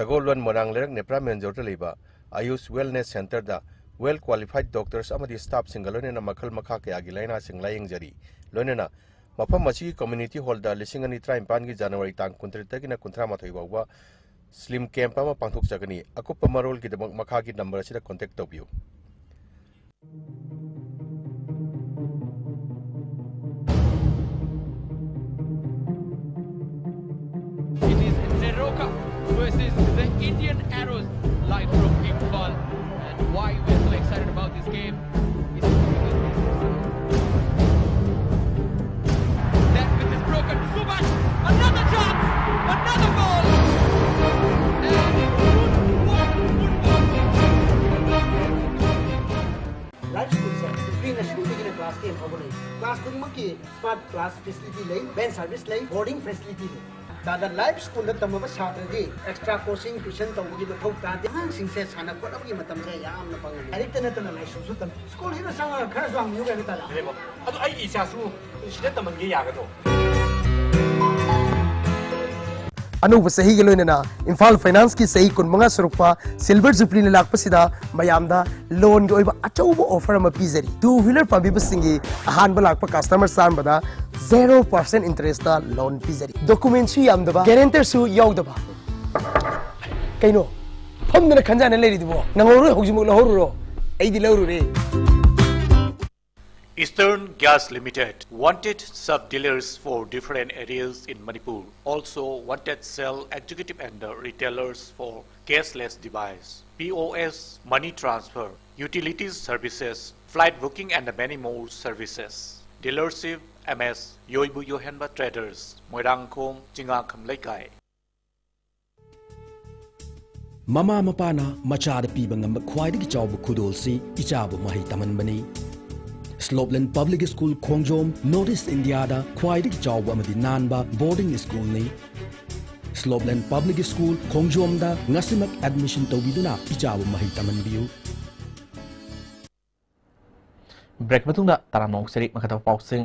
ꯁꯒꯣꯜꯕꯟ ꯃꯣꯏꯔꯥꯡ ꯂꯩꯔꯛ ꯅꯦꯄ꯭ꯔꯥ ꯃꯦꯟꯖꯣꯔꯗ ꯂꯩꯕ ꯑꯌꯨꯁ ꯋꯦꯜꯅꯦꯁ ꯁꯦꯟꯇꯔꯗ well qualified doctors ꯑꯃꯗꯤ staffꯁꯤꯡꯒ ꯂꯣꯏꯅꯅ ꯃꯈꯜ ꯃꯈꯥ ꯀꯌꯥꯒꯤ ꯂꯥꯏꯅꯥꯁꯤꯡ ꯂꯥꯌꯦꯡꯖꯔꯤ꯫ ꯂꯣꯏꯅꯅ ꯃꯐꯝ ꯑꯁꯤꯒꯤ community hallꯗ ꯂꯤꯁꯤꯡ ꯑꯅꯤ ꯇꯔꯥꯅꯤꯄꯥꯟꯒꯤ January ꯇꯥꯡ ꯀꯨꯟꯇꯔꯦꯠꯇꯒꯤꯅ ꯀꯨꯟꯊ꯭ꯔꯥ ꯃꯥꯊꯣꯏ ꯐꯥꯎꯕ slim camp ꯑꯃ ꯄꯥꯡꯊꯣꯛꯆꯒꯅꯤ꯫ ꯑꯀꯨꯞꯄ ꯃꯔꯣꯜꯒꯤꯗꯃꯛ ꯃꯈꯥꯒꯤ number ꯑꯁꯤꯗ contact ꯇꯧꯕꯤꯌꯨ꯫ It is Neroka versus the Indian Arrows, live from Imphal. And why we are so excited about this game is that with this broken, Subhash, another chance, another goal. And good work, good work. Live Schoolꯁꯦ free ꯅ ꯁꯨꯡꯗꯒꯤꯅ class ten ꯐꯥꯎꯕ ꯂꯩ꯫ Class ꯈꯨꯗꯤꯡꯃꯛꯀꯤ smart class facility ꯂꯩ, van service ꯂꯩ, boarding facility ꯂꯩ꯫ ꯇꯥꯗ Live Schoolꯗ ꯇꯝꯃꯕ ꯁꯥꯇ꯭ꯔꯗꯤ extra coaching, tuition ꯇꯧꯕꯒꯤ ꯃꯊꯧ ꯇꯥꯗꯦ꯫ ꯑꯉꯥꯡꯁꯤꯡꯁꯦ ꯁꯥꯟꯅ ꯈꯣꯠꯅꯕꯒꯤ ꯃꯇꯝꯁꯦ ꯌꯥꯝꯅ ꯐꯪꯍꯜꯂꯤ꯫ ꯂꯥꯏꯔꯤꯛꯇ ꯅꯠꯇꯅ ꯂꯥꯏꯁꯨꯁꯨ ꯇꯝꯃꯤ꯫ Schoolꯁꯤꯗ ꯆꯪꯉꯒ ꯈꯔꯁꯨ ꯍꯪꯕꯤꯌꯨ ꯀꯩꯅꯣ ꯇꯥꯗ꯫ ꯑꯗꯨ ꯑꯩꯒꯤ ꯏꯆꯥꯁꯨ ꯁꯤꯗ ꯇꯝꯍꯟꯒꯦ ꯌꯥꯒꯗ꯭ꯔꯣ? ꯑꯅꯧꯕ ꯆꯍꯤꯒ ꯂꯣꯏꯅꯅ ꯏꯝꯐꯥꯜ ꯐꯥꯏꯅꯥꯟꯁꯀꯤ ꯆꯍꯤ ꯀꯨꯟꯃꯉꯥ ꯁꯨꯔꯛꯄ Silver Jubilee ꯂꯥꯛꯄꯁꯤꯗ ꯃꯌꯥꯝꯗ loanꯒꯤ ꯑꯣꯏꯕ ꯑꯆꯧꯕ offer ꯑꯃ ꯄꯤꯖꯔꯤ꯫ Two wheeler ꯄꯥꯝꯕꯤꯕꯁꯤꯡꯒꯤ ꯑꯍꯥꯟꯕ ꯂꯥꯛꯄ customer ꯆꯥꯝꯃꯗ zero percent interest loan ꯄꯤꯖꯔꯤ꯫ Documentꯁꯨ ꯌꯥꯝꯗꯕ, guarantorꯁꯨ ꯌꯥꯎꯗꯕ꯫ ꯀꯩꯅꯣ? ꯐꯝꯗꯅ ꯈꯟꯖꯥꯅ ꯂꯩꯔꯤꯗꯨꯕꯣ? ꯅꯪꯍꯧꯔꯣꯏ, ꯍꯧꯖꯤꯛꯃꯛ ꯂꯧꯍꯧꯔꯨꯔꯣ꯫ ꯑꯩꯗꯤ ꯂꯧꯔꯨꯔꯦ꯫ Eastern Gas Limited wanted sub-dealers for different areas in Manipur. Also wanted sale executive and the retailers for cashless device, P O S, money transfer, utilities services, flight booking and many more services. Dealership M S Yoibu Yohenba Traders, Moirangkhom, Chingakham Leikai. ꯃꯃꯥ ꯃꯄꯥꯅ ꯃꯆꯥꯗ ꯄꯤꯕ ꯉꯝꯕ ꯈ꯭ꯋꯥꯏꯗꯒꯤ ꯆꯥꯎꯕ ꯈꯨꯗꯣꯜꯁꯤ ꯏꯆꯥꯕꯨ ꯃꯍꯩ ꯇꯝꯍꯟꯕꯅꯤ꯫ Slopeland Public School ꯈꯣꯡꯖꯣꯝ North East Indiaꯗ ꯈ꯭ꯋꯥꯏꯗꯒꯤ ꯆꯥꯎꯕ ꯑꯃꯗꯤ ꯅꯥꯟꯕ boarding schoolꯅꯤ꯫ Slopeland Public School ꯈꯣꯡꯖꯣꯝꯗ ꯉꯁꯤꯃꯛ admission ꯇꯧꯕꯤꯗꯨꯅ ꯏꯆꯥꯕꯨ ꯃꯍꯩ ꯇꯝꯍꯟꯕꯤꯌꯨ꯫ Break ꯃꯇꯨꯡꯗ ꯇꯔꯥꯝꯅ ꯑꯣꯛꯆꯔꯤ꯫ ꯃꯈꯥ ꯇꯥꯕ ꯄꯥꯎꯁꯤꯡ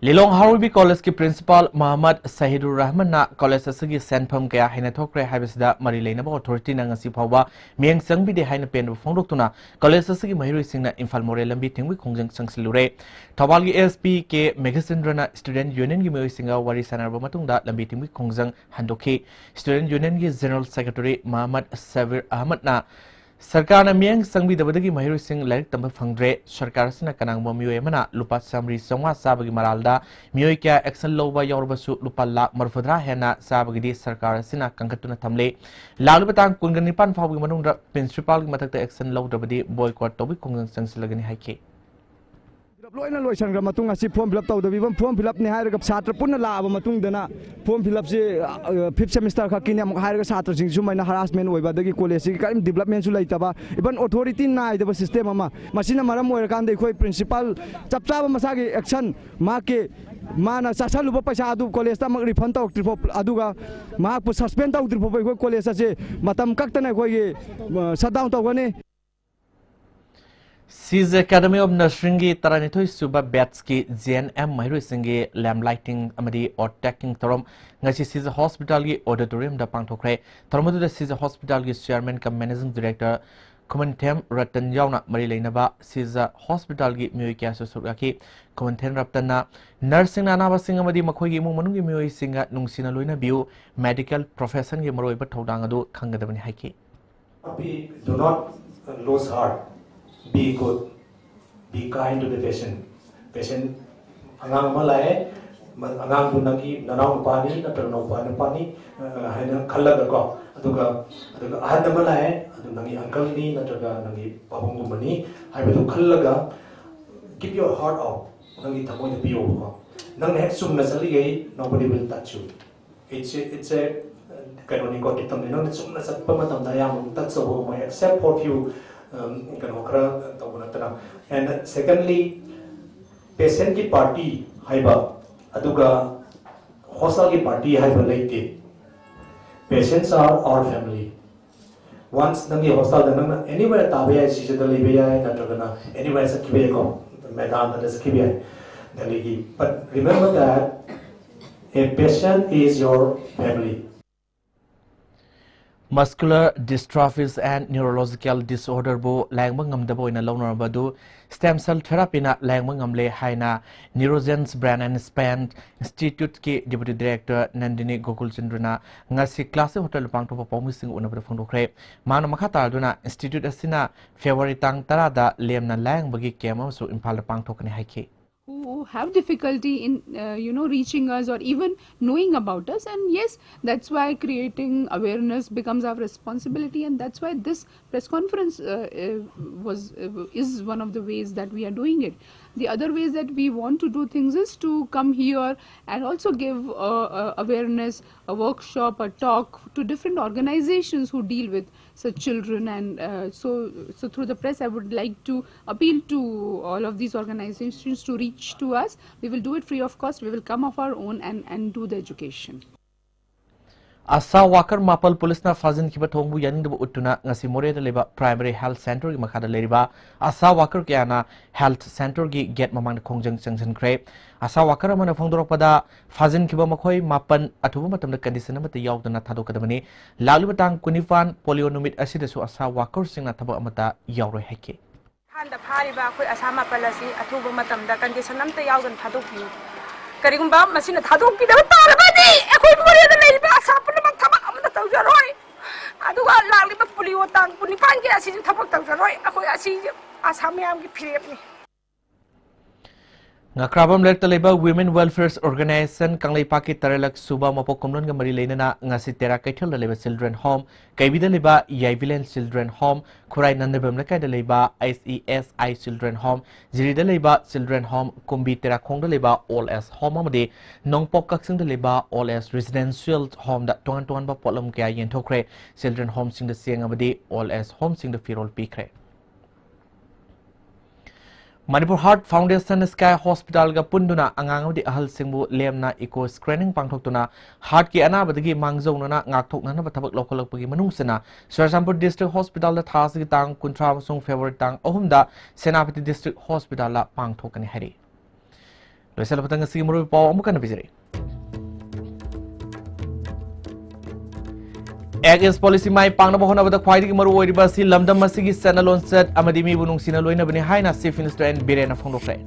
ꯂꯤꯂꯣꯡ ꯍꯥꯎꯔꯩꯕꯤ ꯀꯣꯂꯦꯖꯀꯤ ꯄ꯭ꯔꯤꯟꯁꯤꯄꯥꯜ ꯃꯣꯍꯝꯃꯗ ꯁꯍꯤꯗꯨꯔ ꯔꯍꯃꯟꯅ ꯀꯣꯂꯦꯖ ꯑꯁꯤꯒꯤ ꯁꯦꯟꯐꯝ ꯀꯌꯥ ꯍꯦꯟꯅ ꯊꯣꯛꯈ꯭ꯔꯦ ꯍꯥꯏꯕꯁꯤꯗ ꯃꯔꯤ ꯂꯩꯅꯕ ꯑꯣꯊꯣꯔꯤꯇꯤꯅ ꯉꯁꯤ ꯐꯥꯎꯕ ꯃꯤꯠꯌꯦꯡ ꯆꯪꯕꯤꯗꯦ ꯍꯥꯏꯅ ꯄꯦꯟꯗꯕ ꯐꯣꯡꯗꯣꯛꯇꯨꯅ ꯀꯣꯂꯦꯖ ꯑꯁꯤꯒꯤ ꯃꯍꯩꯔꯣꯏꯁꯤꯡꯅ ꯏꯝꯐꯥꯜ ꯃꯣꯔꯦ ꯂꯝꯕꯤ ꯊꯤꯡꯕꯒꯤ ꯈꯣꯡꯖꯪ ꯆꯪꯁꯤꯜꯂꯨꯔꯦ꯫ ꯊꯧꯕꯥꯜꯒꯤ SP ꯀꯦ ꯃꯦꯘꯆꯟꯗ꯭ꯔꯅ ꯁ꯭ꯇꯨꯗꯦꯟꯠ ꯌꯨꯅꯤꯌꯟꯒꯤ ꯃꯤꯑꯣꯏꯁꯤꯡꯒ ꯋꯥꯔꯤ ꯁꯥꯟꯅꯔꯕ ꯃꯇꯨꯡꯗ ꯂꯝꯕꯤ ꯊꯤꯡꯕꯒꯤ ꯈꯣꯡꯖꯪ ꯍꯟꯗꯣꯛꯈꯤ꯫ Student ꯌꯨꯅꯤꯌꯟꯒꯤ general secretary Mohammad Sabir ꯑꯍꯃꯗꯅ ꯁꯔꯀꯥꯔꯅ ꯃꯤꯠꯌꯦꯡ ꯆꯪꯕꯤꯗꯕꯗꯒꯤ ꯃꯍꯩꯔꯣꯏꯁꯤꯡ ꯂꯥꯏꯔꯤꯛ ꯇꯝꯕ ꯐꯪꯗ꯭ꯔꯦ꯫ ꯁꯔꯀꯥꯔ ꯑꯁꯤꯅ ꯀꯅꯥꯒꯨꯝꯕ ꯃꯤꯑꯣꯏ ꯑꯃꯅ ꯂꯨꯄꯥ ꯆꯥꯃꯔꯤ ꯆꯥꯝꯃꯉꯥ ꯆꯥꯕꯒꯤ ꯃꯔꯥꯜꯗ ꯃꯤꯑꯣꯏ ꯀꯌꯥ ꯑꯦꯛꯁꯟ ꯂꯧꯕ ꯌꯥꯎꯔꯕꯁꯨ ꯂꯨꯄꯥ ꯂꯥꯈ ꯃꯔꯤꯐꯨꯇꯔꯥ ꯍꯦꯟꯅ ꯆꯥꯕꯒꯤꯗꯤ ꯁꯔꯀꯥꯔ ꯑꯁꯤꯅ ꯀꯟꯈꯠꯇꯨꯅ ꯊꯝꯂꯤ꯫ ꯂꯥꯛꯂꯤꯕ ꯇꯥꯡ ꯀꯨꯟꯒ ꯅꯤꯄꯥꯟ ꯐꯥꯎꯕꯒꯤ ꯃꯅꯨꯡꯗ ꯄ꯭ꯔꯤꯟꯁꯤꯄꯥꯜꯒꯤ ꯃꯊꯛꯇ ꯑꯦꯛꯁꯟ ꯂꯧꯗ꯭ꯔꯕꯗꯤ ꯕꯣꯏꯀꯣꯠ ꯇꯧꯕꯒꯤ ꯈꯣꯡꯖꯪ ꯆꯪꯁꯤꯜꯂꯒꯅꯤ ꯍꯥꯏꯈꯤ꯫ ꯂꯣꯏꯅ ꯂꯣꯏꯁꯟꯈ꯭ꯔ ꯃꯇꯨꯡ ꯑꯁꯤ ꯐꯣꯔꯝ ꯐꯤꯜ ꯑꯞ ꯇꯧꯗꯕꯤꯕ ꯐꯣꯔꯝ ꯐꯤꯜ ꯑꯞꯅꯤ ꯍꯥꯏꯔꯒ ꯁꯥꯇ꯭ꯔ ꯄꯨꯟꯅ ꯂꯥꯛꯑꯕ ꯃꯇꯨꯡꯗꯅ ꯐꯣꯔꯝ ꯐꯤꯜ ꯑꯞꯁꯤ ꯐꯤꯐ ꯁꯦꯃꯤꯁꯇꯔ ꯈꯛꯀꯤꯅꯦ ꯑꯃꯨꯛ ꯍꯥꯏꯔꯒ ꯁꯥꯇ꯭ꯔꯁꯤꯡ ꯁꯨꯃꯥꯏꯅ ꯍꯔꯥꯁꯃꯦꯟ ꯑꯣꯏꯕ ꯑꯗꯒꯤ ꯀꯣꯂꯦꯖꯁꯤꯒꯤ ꯀꯔꯤꯝ ꯗꯤꯕꯂꯞꯃꯦꯟꯁꯨ ꯂꯩꯇꯕ, ꯏꯚꯟ ꯑꯣꯊꯣꯔꯤꯇꯤ ꯅꯥꯏꯗꯕ ꯁꯤꯁꯇꯦꯝ ꯑꯃ꯫ ꯃꯁꯤꯅ ꯃꯔꯝ ꯑꯣꯏꯔꯀꯥꯟꯗ ꯑꯩꯈꯣꯏ ꯄ꯭ꯔꯤꯟꯁꯤꯄꯥꯜ ꯆꯞ ꯆꯥꯕ ꯃꯁꯥꯒꯤ ꯑꯦꯛꯁꯟ ꯃꯍꯥꯛꯀꯤ ꯃꯥꯅ ꯆꯥꯁꯜꯂꯨꯕ ꯄꯩꯁꯥ ꯑꯗꯨ ꯀꯣꯂꯦꯖꯇ ꯑꯃꯨꯛ ꯔꯤꯐꯟ ꯇꯧꯔꯛꯇ꯭ꯔꯤ ꯐꯥꯎ ꯑꯗꯨꯒ ꯃꯍꯥꯛꯄꯨ ꯁꯁꯄꯦꯟ ꯇꯧꯗ꯭ꯔꯤ ꯐꯥꯎꯕ ꯑꯩꯈꯣꯏ ꯀꯣꯂꯦꯖ ꯑꯁꯤ ꯃꯇꯝ ꯀꯛꯇꯅ ꯑꯩꯈꯣꯏꯒꯤ ꯁꯠ ꯗꯥꯎꯟ ꯇꯧꯒꯅꯤ꯫ ꯁꯤꯖ ꯑꯦꯀꯥꯗꯃꯤ ꯑꯣꯐ ꯅꯔꯁꯤꯡꯒꯤ ꯇꯔꯥꯅꯤꯊꯣꯏ ꯁꯨꯕ ꯕꯦꯠꯁꯀꯤ ꯖꯤ ꯑꯦꯟ ꯑꯦꯝ ꯃꯍꯩꯔꯣꯏꯁꯤꯡꯒꯤ ꯂꯦꯝꯞ ꯂꯥꯏꯇꯤꯡ ꯑꯃꯗꯤ ꯑꯣꯠ ꯇꯦꯀꯤꯡ ꯊꯧꯔꯝ ꯉꯁꯤ ꯁꯤꯖ ꯍꯣꯁꯄꯤꯇꯥꯜꯒꯤ ꯑꯣꯗꯤꯇꯣꯔꯤꯌꯝꯗ ꯄꯥꯡꯊꯣꯛꯈ꯭ꯔꯦ꯫ ꯊꯧꯔꯝ ꯑꯗꯨꯗ ꯁꯤꯖ ꯍꯣꯁꯄꯤꯇꯥꯜꯒꯤ ꯆꯤꯌꯥꯔꯃꯦꯟ ꯀꯝ ꯃꯦꯅꯦꯖꯤꯡ ꯗꯤꯔꯦꯛꯇꯔ ꯈꯨꯃꯟꯊꯦꯝ ꯔꯇꯟ ꯌꯥꯎꯅ ꯃꯔꯤ ꯂꯩꯅꯕ ꯁꯤꯖ ꯍꯣꯁꯄꯤꯇꯥꯜꯒꯤ ꯃꯤꯑꯣꯏ ꯀꯌꯥꯁꯨ ꯁꯔꯨꯛ ꯌꯥꯈꯤ꯫ ꯈꯨꯃꯟꯊꯦꯝ ꯔꯇꯟꯅ ꯅꯔꯁꯁꯤꯡꯅ ꯑꯅꯥꯕꯁꯤꯡ ꯑꯃꯗꯤ ꯃꯈꯣꯏꯒꯤ ꯏꯃꯨꯡ ꯃꯅꯨꯡꯒꯤ ꯃꯤꯑꯣꯏꯁꯤꯡꯒ ꯅꯨꯡꯁꯤꯅ ꯂꯣꯏꯅꯕꯤꯌꯨ, ꯃꯦꯗꯤꯀꯦꯜ ꯄ꯭ꯔꯣꯐꯦꯁꯟꯒꯤ ꯃꯔꯨꯑꯣꯏꯕ ꯊꯧꯗꯥꯡ ꯑꯗꯨ ꯈꯪꯒꯗꯕꯅꯤ ꯍꯥꯏꯈꯤ꯫ Be, do not lose heart. Be good. Be kind to the patient. Patient ꯑꯉꯥꯡ ꯑꯃ ꯂꯥꯛꯑꯦ, ꯑꯉꯥꯡꯗꯨ ꯅꯪꯒꯤ ꯅꯅꯥꯎ ꯅꯨꯄꯥꯅꯤ ꯅꯠꯇ꯭ꯔꯒ ꯅꯅꯥꯎ ꯅꯨꯄꯥ ꯅꯨꯄꯥꯅꯤ ꯍꯥꯏꯅ ꯈꯜꯂꯒꯀꯣ, ꯑꯗꯨꯒ ꯑꯗꯨꯒ ꯑꯍꯟ ꯑꯃ ꯂꯥꯛꯑꯦ, ꯑꯗꯨ ꯅꯪꯒꯤ ꯑꯪꯀꯜꯅꯤ ꯅꯠꯇ꯭ꯔꯒ ꯅꯪꯒꯤ ꯄꯥꯕꯨꯡꯒꯨꯝꯕꯅꯤ ꯍꯥꯏꯕꯗꯨ ꯈꯜꯂꯒ, keep your heart out, ꯅꯪꯒꯤ ꯊꯃꯣꯏꯗ ꯄꯤꯌꯣꯕꯀꯣ꯫ ꯅꯪꯅ ꯍꯦꯛ ꯆꯨꯝꯅ ꯆꯠꯂꯤꯈꯩ, nobody will touch you. It's a, it's a, ꯀꯩꯅꯣꯅꯤꯀꯣ, ꯗꯤꯛꯇꯝꯅꯤ꯫ ꯅꯪꯅ ꯆꯨꯝꯅ ꯆꯠꯄ ꯃꯇꯝꯗ ꯑꯌꯥꯝꯕ ꯑꯃꯨꯛ ꯇꯛꯆꯕ ꯉꯝꯃꯣꯏ, except for few, ꯀꯩꯅꯣ ꯈꯔ ꯇꯧꯕ ꯅꯠꯇꯅ꯫ And secondly, patientꯀꯤ party ꯍꯥꯏꯕ ꯑꯗꯨꯒ hospitalꯒꯤ party ꯍꯥꯏꯕ ꯂꯩꯇꯦ꯫ Patients are our family. Once ꯅꯪꯒꯤ hospitalꯗ ꯅꯪꯅ anywhere ꯇꯥꯕ ꯌꯥꯏ, ꯁꯤꯖꯗ ꯂꯩꯕ ꯌꯥꯏ, ꯅꯠꯇ꯭ꯔꯒꯅ anywhere ꯆꯠꯈꯤꯕ ꯌꯥꯏꯀꯣ, ꯃꯦꯗꯥꯟꯗ ꯆꯠꯈꯤꯕ ꯌꯥꯏ꯫ Delhi. But remember that a patient is your family. Muscular dystrophies and neurological disorder ꯕꯨ ꯂꯥꯌꯦꯡꯕ ꯉꯝꯗꯕ ꯑꯣꯏꯅ ꯂꯧꯅꯔꯝꯕ ꯑꯗꯨ stem cell therapy ꯅ ꯂꯥꯌꯦꯡꯕ ꯉꯝꯂꯦ ꯍꯥꯏꯅ Neurogen's Brain and Spine Institute ꯀꯤ Deputy Director Nandini Gokulchandra ꯅ ꯉꯁꯤ Classic Hotel ꯗ ꯄꯥꯡꯊꯣꯛꯄ ꯄꯥꯎꯃꯤꯁꯤꯡꯒ ꯎꯅꯕꯗ ꯐꯣꯡꯗꯣꯛꯈ꯭ꯔꯦ꯫ ꯃꯍꯥꯛꯅ ꯃꯈꯥ ꯇꯥꯔꯗꯨꯅ Institute ꯑꯁꯤꯅ February ꯇꯥꯡ ꯇꯔꯥꯗ ꯂꯦꯝꯅ ꯂꯥꯌꯦꯡꯕꯒꯤ camp ꯑꯃꯁꯨ ꯏꯝꯐꯥꯜꯗ ꯄꯥꯡꯊꯣꯛꯀꯅꯤ ꯍꯥꯏꯈꯤ꯫ Who have difficulty in, uh, you know, reaching us or even knowing about us. And yes, that's why creating awareness becomes our responsibility, and that's why this press conference, uh, uh, was, uh, is one of the ways that we are doing it. The other ways that we want to do things is to come here and also give, uh, uh, awareness, a workshop, a talk to different organizations who deal with such children. And, uh, so, so through the press, I would like to appeal to all of these organizations to reach to us. We will do it free of cost. We will come of our own and, and do the education. Asha worker ꯃꯥꯄꯜ ꯄꯨꯂꯤꯁꯅ ꯐꯥꯖꯤꯟꯈꯤꯕ ꯊꯧꯑꯣꯡꯕꯨ ꯌꯥꯅꯤꯡꯗꯕ ꯎꯠꯇꯨꯅ ꯉꯁꯤ ꯃꯣꯔꯦꯗ ꯂꯩꯕ Primary Health Centre ꯒꯤ ꯃꯈꯥꯗ ꯂꯩꯔꯤꯕ ꯑꯥꯁꯥ worker ꯀꯌꯥꯅ health centre ꯒꯤ gate ꯃꯃꯥꯡꯗ ꯈꯣꯡꯖꯪ ꯆꯪꯁꯤꯟꯈ꯭ꯔꯦ꯫ ꯑꯥꯁꯥ ꯋꯥꯀꯔ ꯑꯃꯅ ꯐꯣꯡꯗꯣꯔꯛꯄꯗ, ꯐꯥꯖꯤꯟꯈꯤꯕ ꯃꯈꯣꯏ ꯃꯥꯄꯜ ꯑꯊꯨꯕ ꯃꯇꯝꯗ condition ꯑꯃꯠꯇ ꯌꯥꯎꯗꯅ ꯊꯥꯗꯣꯛꯀꯗꯕꯅꯤ꯫ ꯂꯥꯛꯂꯤꯕ ꯇꯥꯡ ꯀꯨꯟꯅꯤꯄꯥꯟ ꯄꯣꯂꯤꯑꯣ ꯅꯨꯃꯤꯠ ꯑꯁꯤꯗꯁꯨ ꯑꯥꯁꯥ ꯋꯥꯀꯔꯁꯤꯡꯅ ꯊꯕꯛ ꯑꯃꯠꯇ ꯌꯥꯎꯔꯣꯏ ꯍꯥꯏꯈꯤ꯫ ꯏꯝꯐꯥꯜꯗ ꯐꯥꯔꯤꯕ ꯑꯩꯈꯣꯏ ꯑꯥꯁꯥ ꯃꯥꯄꯜ ꯑꯁꯤ ꯑꯊꯨꯕ ꯃꯇꯝꯗ condition ꯑꯃꯠꯇ ꯌꯥꯎꯗꯅ ꯊꯥꯗꯣꯛꯄꯤꯌꯨ꯫ ꯀꯔꯤꯒꯨꯝꯕ ꯃꯁꯤꯅ ꯊꯥꯗꯣꯛꯄꯤꯗꯕ ꯇꯥꯔꯕꯗꯤ ꯑꯩꯈꯣꯏ ꯃꯣꯔꯦꯗ ꯂꯩꯔꯤꯕ ꯑꯥꯁꯥ ꯄꯨꯝꯅꯃꯛ ꯊꯕꯛ ꯑꯃꯠꯇ ꯇꯧꯖꯔꯣꯏ꯫ ꯑꯗꯨꯒ ꯂꯥꯛꯂꯤꯕ ꯄꯣꯂꯤꯑꯣ ꯇꯥꯡ ꯀꯨꯟꯅꯤꯄꯥꯟꯒꯤ ꯑꯁꯤꯁꯨ ꯊꯕꯛ ꯇꯧꯖꯔꯣꯏ꯫ ꯑꯩꯈꯣꯏ ꯑꯁꯤ ꯑꯥꯁꯥ ꯃꯌꯥꯝꯒꯤ ꯐꯤꯔꯦꯞꯅꯤ꯫ ꯉꯥꯀ꯭ꯔꯥꯕꯝ ꯂꯩꯔꯛꯇ ꯂꯩꯕ Women Welfare Organisation ꯀꯪꯂꯩꯄꯥꯛꯀꯤ ꯇꯔꯦꯠꯂꯛ ꯁꯨꯕ ꯃꯄꯣꯛ ꯀꯨꯝꯂꯣꯟꯒ ꯃꯔꯤ ꯂꯩꯅꯅ ꯉꯁꯤ ꯇꯦꯔꯥ ꯀꯩꯊꯦꯜꯗ ꯂꯩꯕ Children Home, ꯀꯩꯕꯤꯗ ꯂꯩꯕ ꯌꯥꯏꯕꯤꯂꯦꯟ Children Home, ꯈꯨꯔꯥꯏ ꯅꯟꯗꯕꯝ ꯂꯩꯀꯥꯏꯗ ꯂꯩꯕ H E S I Children Home, ꯖꯤꯔꯤꯗ ꯂꯩꯕ Children Home, ꯀꯨꯝꯕꯤ ꯇꯦꯔꯥꯈꯣꯡꯗ ꯂꯩꯕ Old Age Home ꯑꯃꯗꯤ ꯅꯣꯡꯄꯣꯛ ꯀꯛꯆꯤꯡꯗ ꯂꯩꯕ Old Age Residential Home ꯗ ꯇꯣꯉꯥꯟ ꯇꯣꯉꯥꯟꯕ ꯄꯣꯠꯂꯝ ꯀꯌꯥ ꯌꯦꯟꯊꯣꯛꯈ꯭ꯔꯦ꯫ Children Home ꯁꯤꯡꯗ ꯆꯦꯡ ꯑꯃꯗꯤ Old Age Home ꯁꯤꯡꯗ ꯐꯤꯔꯣꯜ ꯄꯤꯈ꯭ꯔꯦ꯫ Manipur Heart Foundation Sky Hospital ꯒ ꯄꯨꯟꯗꯨꯅ ꯑꯉꯥꯡ ꯑꯃꯗꯤ ꯑꯍꯜꯁꯤꯡꯕꯨ ꯂꯦꯝꯅ echo screening ꯄꯥꯡꯊꯣꯛꯇꯨꯅ heart ꯀꯤ ꯑꯅꯥꯕꯗꯒꯤ ꯃꯥꯡꯖꯧꯅꯅ ꯉꯥꯛꯊꯣꯛꯅꯅꯕ ꯊꯕꯛ ꯂꯧꯈꯠꯂꯛꯄꯒꯤ ꯃꯅꯨꯡꯁꯤꯅ ꯆꯨꯔꯆꯥꯟꯄꯨꯔ District Hospital ꯗ ꯊꯥ ꯑꯁꯤꯒꯤ ꯇꯥꯡ ꯀꯨꯟꯊ꯭ꯔꯥ ꯑꯃꯁꯨꯡ February ꯇꯥꯡ ꯑꯍꯨꯝꯗ ꯁꯦꯅꯥꯄꯇꯤ District Hospital ꯗ ꯄꯥꯡꯊꯣꯛꯀꯅꯤ ꯍꯥꯏꯔꯤ꯫ ꯂꯣꯏꯁꯤꯜꯂꯕꯗ ꯉꯁꯤꯒꯤ ꯃꯔꯨꯑꯣꯏꯕ ꯄꯥꯎ ꯑꯃꯨꯛ ꯍꯟꯅ ꯄꯤꯖꯔꯤ꯫ ꯑꯦꯛ ꯏꯁ ꯄꯣꯂꯤꯁꯤ ꯃꯥꯏ ꯄꯥꯛꯅꯕ ꯍꯣꯠꯅꯕꯗ ꯈ꯭ꯋꯥꯏꯗꯒꯤ ꯃꯔꯨ ꯑꯣꯏꯔꯤꯕ ꯑꯁꯤ ꯂꯝꯗꯝ ꯑꯁꯤꯒꯤ ꯆꯠꯅ ꯂꯣꯟꯆꯠ ꯑꯃꯗꯤ ꯃꯤꯕꯨ ꯅꯨꯡꯁꯤꯅ ꯂꯣꯏꯅꯕꯅꯤ ꯍꯥꯏꯅ ꯆꯤꯐ ꯃꯤꯅꯤꯁꯇꯔ ꯑꯦꯟ ꯕꯤꯔꯦꯟꯅ ꯐꯣꯡꯗꯣꯛꯈ꯭ꯔꯦ꯫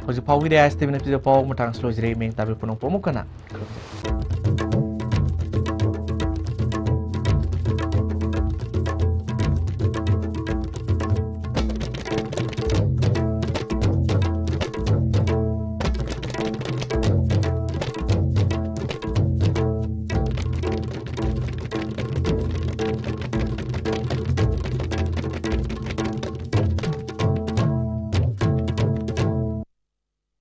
ꯍꯧꯖꯤꯛ ꯐꯥꯎꯒꯤꯗꯤ ꯑꯥꯏ ꯑꯦꯁ ꯇꯤ ꯚꯤꯅ ꯄꯤꯖꯕ ꯄꯥꯎ ꯃꯇꯥꯡꯁꯤ ꯂꯣꯏꯖꯔꯦ꯫ ꯃꯤꯡ ꯇꯥꯕꯤꯕ ꯄꯨꯝꯅꯃꯛꯄꯨ ꯑꯃꯨꯛ ꯍꯟꯅ ꯈꯨꯔꯨꯝꯖꯔꯤ꯫